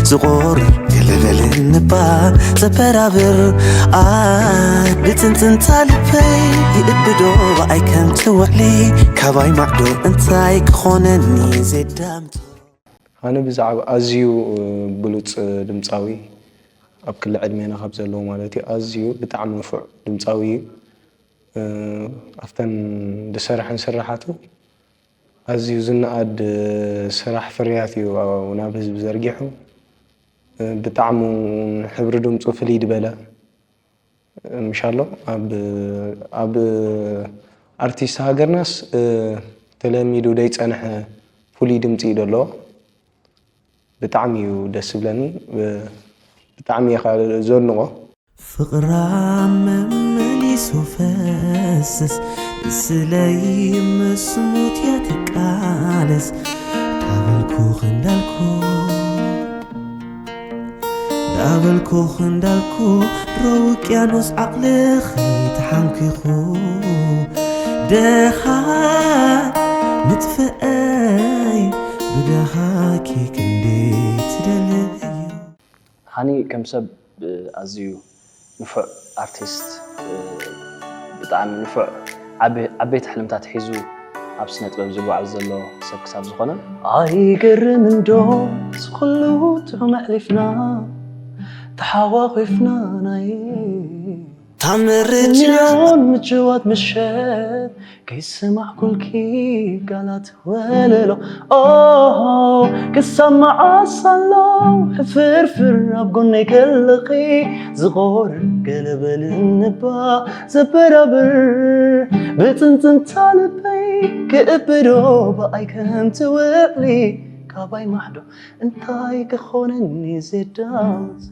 ዝቆር ገለበልን እባ ዘበራብር ኣይ ብጽንጽንታ ልበይ ይእብዶ ብኣይ ከም ትውዕሊ ካባይ ማዕዶ እንታይ ክኾነኒ ዘዳምጾ። ኣነ ብዛዕባ ኣዝዩ ብሉጽ ድምጻዊ ኣብ ክሊ ዕድሜና ካብ ዘለዉ ማለት እዩ ኣዝዩ ብጣዕሚ ንፉዕ ድምጻዊ እዩ። ኣብተን ዝሰርሐን ስራሓቱ ኣዝዩ ዝነኣድ ስራሕ ፍርያት እዩ ናብ ህዝቢ ዘርጊሑ። ብጣዕሚ እውን ሕብሪ ድምፁ ፍልይ ዝበለ ምሻሎ ኣብ ኣብ ኣርቲስት ሃገርናስ ተለሚዱ ዘይፀንሐ ፍሉይ ድምፂ እዩ ዘለዎ። ብጣዕሚ እዩ ደስ ዝብለኒ። ብጣዕሚ እየ ከዓ ዘድንቆ። ፍቕራ መመሊሱ ፈስስ ንስለይ ምስ ሙት እያ ትቃለስ ዳበልኩ ክንዳልኩ ዳበልኩ ክንዳልኩ ድሮ ውቅያኖስ ዓቕልኺ ተሓንኪኹ ደኻ ምጥፍአይ ብደኻኪ ክንደይ ትደልዩ። ሃኒ ከም ሰብ ኣዝዩ ንፉዕ ኣርቲስት፣ ብጣዕሚ ንፉዕ ዓበይቲ ሕልምታት ሒዙ ኣብ ስነ ጥበብ ዝጓዓዝ ዘሎ ሰብ ክሳብ ዝኾነ። ኣይገርምን ዶ ዝኹሉ ጥዑም ኣሕሊፍና ተሓቋቒፍና ናይ ታምርጭ ሚልዮን ምጭዋት ምሸት ከይሰማዕኩልኪ ቃላት ወለሎ ኦሆ ክሳብ መዓስ ኣሎ ሕፍርፍር ኣብ ጎነይ ከለኺ ዝቖርር ገለ በልን እባ ዘበራብር ብጽንጽንታ ልበይ ክእብዶ ብኣይ ከም ትውዕሊ ካባይ ማዕዶ እንታይ ክኾነኒ ዘዳምጾ።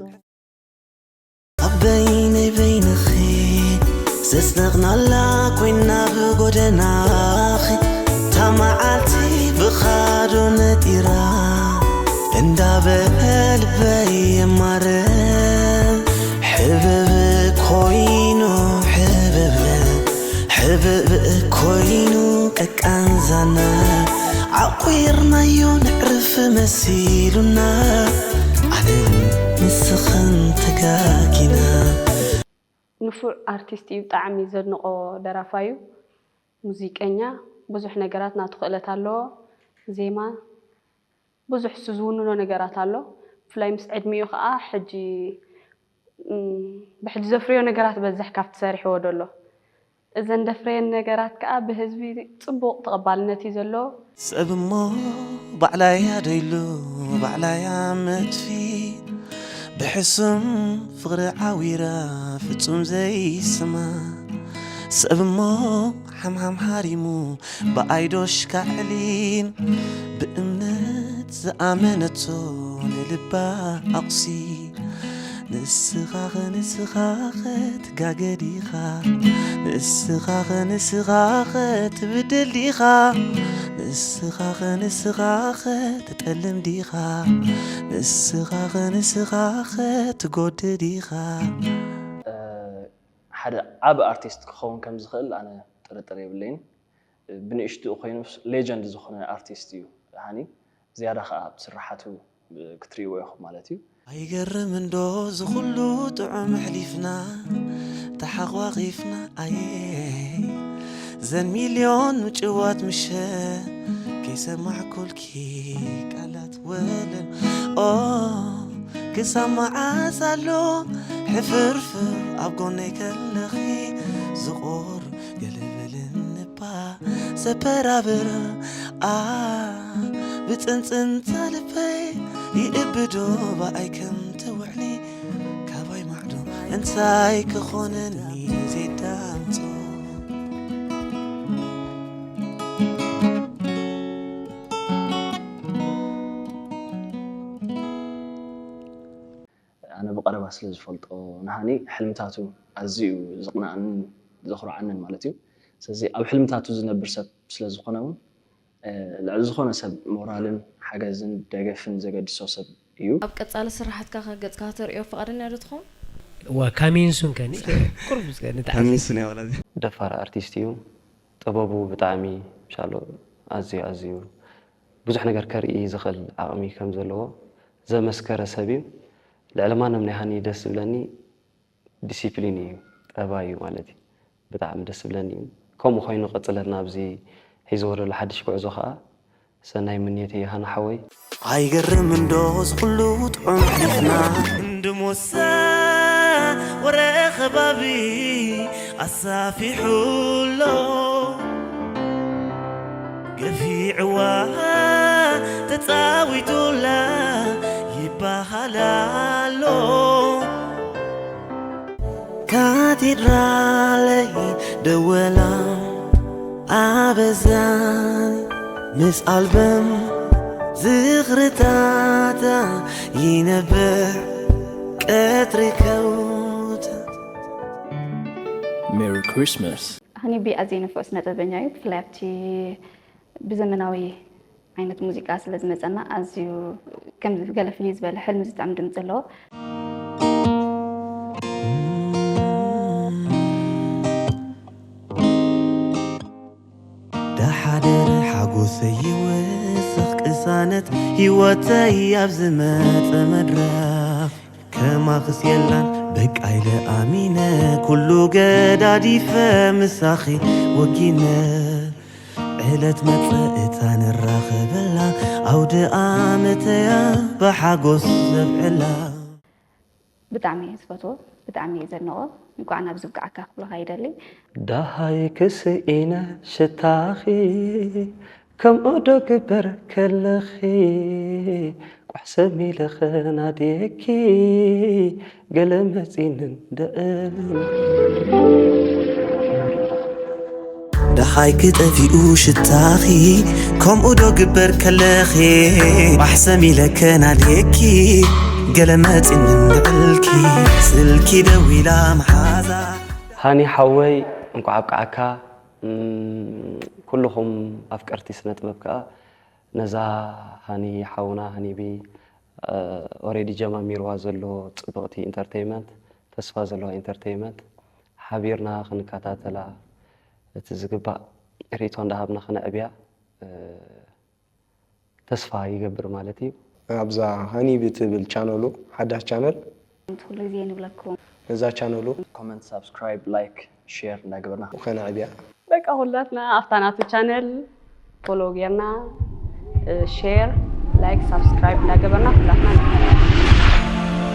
ኣብ በይነይ በይንኺ ዘጽነቕናላ ኮይና ብጎደናኺ እታ መዓልቲ ብኻዶ ነጢራ እንዳበለ ልበይ የማርር ሕብብ ኮይኑ ሕብብ ሕብብ ኮይኑ ቀቃንዛና ዓቑርናዮ ነዕርፍ መሲሉና ዓለም ንስኽን ተጋጊና። ንፉዕ ኣርቲስት እዩ፣ ብጣዕሚ ዘድንቖ ደራፋይ እዩ፣ ሙዚቀኛ፣ ብዙሕ ነገራት ናቱ ክእለት ኣለዎ፣ ዜማ፣ ብዙሕ እሱ ዝውንኖ ነገራት ኣሎ። ብፍላይ ምስ ዕድሚኡ ከዓ ሕጂ ብሕጂ ዘፍርዮ ነገራት በዝሕ ካብቲ ሰሪሕዎ ደሎ። እዘን ደፍረየን ነገራት ከዓ ብህዝቢ ፅቡቕ ተቐባልነት እዩ ዘለዎ። ሰብ እሞ ባዕላያ ደይሉ ባዕላያ መጥፊ ብሕሱም ፍቕሪ ዓዊራ ፍጹም ዘይስማ ሰብ እሞ ሓምሓም ሓሪሙ ብኣይ ዶሽ ካዕሊን ብእምነት ዝኣመነቶ ንልባ ኣቑሲ ንስኻኸ ንስኻኸ ትጋገ ዲኻ ንስኻኸ ንስኻኸ ትብድል ዲኻ ንስኻኸ ንስኻኸ ትጠልም ዲኻ ንስኻኸ ንስኻኸ ትጎድእ ዲኻ። ሓደ ዓቢ ኣርቲስት ክኸውን ከም ዝኽእል ኣነ ጥርጥር የብለይን። ብንእሽትኡ ኮይኑስ ሌጀንድ ዝኾነ ኣርቲስት እዩ ሃኒ። ዝያዳ ኸኣ ኣብ ስርሓቱ ክትርእይዎ ኢኹም ማለት እዩ። ኣይገርምን ዶ እዚ ኩሉ ጥዑም ኣሕሊፍና ተሓቋቒፍና ኣየ ዘን ሚልዮን ምጭዋት ምሸ ከይሰማዕኩልኪ ቃላት ወለል ኦ ክሳብ መዓስ ኣሎ ሕፍርፍር ኣብ ጎነይ ከለኺ ዝቖር ገለበልን እባ ዘበራብር ኣ ብጽንጽንታ ልበይ ይእብዶ ብኣይ ከም ትውዕሊ ካባይ ማዕዶ እንታይ ክኾነኒ ዘይዳምጾ። ኣነ ብቐረባ ስለ ዝፈልጦ ንሃኒ ሕልምታቱ ኣዝዩ እዩ ዘቕንኣንን ዘኹርዓንን ማለት እዩ። ስለዚ ኣብ ሕልምታቱ ዝነብር ሰብ ስለ ዝኾነ እውን ልዕሊ ዝኾነ ሰብ ሞራልን ሓገዝን ደገፍን ዘገድሶ ሰብ እዩ። ኣብ ቀጻሊ ስርሓትካ ከ ገጽካ ከተርእዮ ፍቓደኛ ዶ ትኸውን? እዋ ካሚንሱን ከኒ ቁርብ እስከ ንተዓዘብ። ካሚንሱን እያ ወላ እዚ። ደፋር ኣርቲስት እዩ። ጥበቡ ብጣዕሚ ምሻሎ ኣዝዩ ኣዝዩ ብዙሕ ነገር ከርኢ ዝኽእል ዓቕሚ ከም ዘለዎ ዘመስከረ ሰብ እዩ። ልዕሊ ማንም ናይ ሃኒ ደስ ዝብለኒ ዲሲፕሊን እዩ፣ ጠባይ እዩ ማለት እዩ። ብጣዕሚ ደስ ዝብለኒ እዩ። ከምኡ ኮይኑ ቀፅለልና ኣብዚ ሒዝዎ ዘሎ ሓድሽ ጉዕዞ ከዓ ሰናይ ምንየት እዩ ሃና ሓወይ። ኣይገርም እንዶ ዝኩሉ ጥዑም ሕፍና እንድሞሳ ወረ ከባቢ ኣሳፊሑሎ ገፊዕዋ ተጻዊቱላ ይባሃል ኣሎ ካቴድራለይ ደወላ ኣበዛን ምስ ኣልበም ዝኽርታታ ይነብዕ ቀትሪ ከውታ Merry Christmas. ሃኒቢ ኣዝዩ ንፉዕ ስነ ጥበበኛ እዩ። ብፍላይ ኣብቲ ብዘመናዊ ዓይነት ሙዚቃ ስለ ዝመፀና ኣዝዩ ከም ገለ ፍልይ ዝበለ ሕልሚ ዝጥዕም ድምፂ ኣለዎ። ደሓደረ ሓጎሰይ ይወስኽ ቅሳነት ህይወተይ ኣብ ዝመፀ መድረኽ ከማኽስ የላን በቃ ኢለ ኣሚነ ኩሉ ገዳዲፈ ምሳኺ ወጊነ ዕለት መፀ እታ ንራኸበላ ኣውደ ኣመተያ ብሓጎስ ዘብዕላ ብጣዕሚ እየ ዝፈትዎ፣ ብጣዕሚ እየ ዘድንቆ። እንኳዕ ናብዚ ብቃዕካ ክብለካ ይደሊ። ደሃይ ክስኢነ ሽታኺ ከምኡ ዶ ግበር ከለኺ ቋሕ ሰሚለ ኸናድየኪ ገለ መፂኒ እንድዒ ደሃይ ክጠፊኡ ሽታኺ ከምኡ ዶ ግበር ከለኺ ቋሕ ሰሚለ ከናድየኪ ገለ መፂኒ እንድዕልኪ ስልኪ ደዊላ መሓዛ ሃኒ ሓወይ እንኳዕ ኣብቅዓካ። ኩልኹም ኣፍቀርቲ ስነ ጥበብ ከዓ ነዛ ሃኒ ሓውና ሃኒቢ ኦሬዲ ጀማሚርዋ ዘሎ ፅብቕቲ ኢንተርቴይመንት ተስፋ ዘለዋ ኢንተርቴይመንት ሓቢርና ክንከታተላ እቲ ዝግባእ ርእቶ እንዳሃብና ክነዕብያ ተስፋ ይገብር ማለት እዩ። ኣብዛ ሃኒቢ ትብል ቻነሉ ሓዳሽ ቻነል ኩሉ ግዜ ንብለኩም ነዛ ቻነሉ ኮመንት ሳብስክራይብ ላይክ ሼር እንዳገበርና ከነዕብያ በቃ ሁላትና ኣብታ ናቱ ቻነል ፎሎ ጌርና ሼር ላይክ ሳብስክራይብ እንዳገበርና ሁላትና ንከታተል።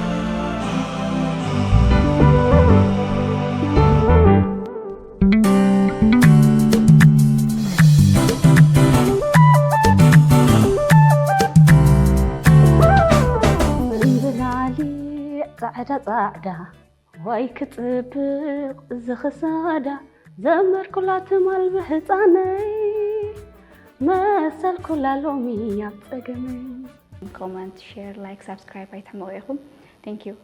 እምብላሊ ጻዕዳ ጻዕዳ ዋይ ክጽብቕ ዝኽሳዳ ዘመርኩላ ትማል ብህጻነይ መሰልኩላ ሎሚ ኣብ ጸገመይ ኮመንት ሼር ላይክ ሳብስክራይብ ኣይትሕመቑ ኢኹም። Thank you።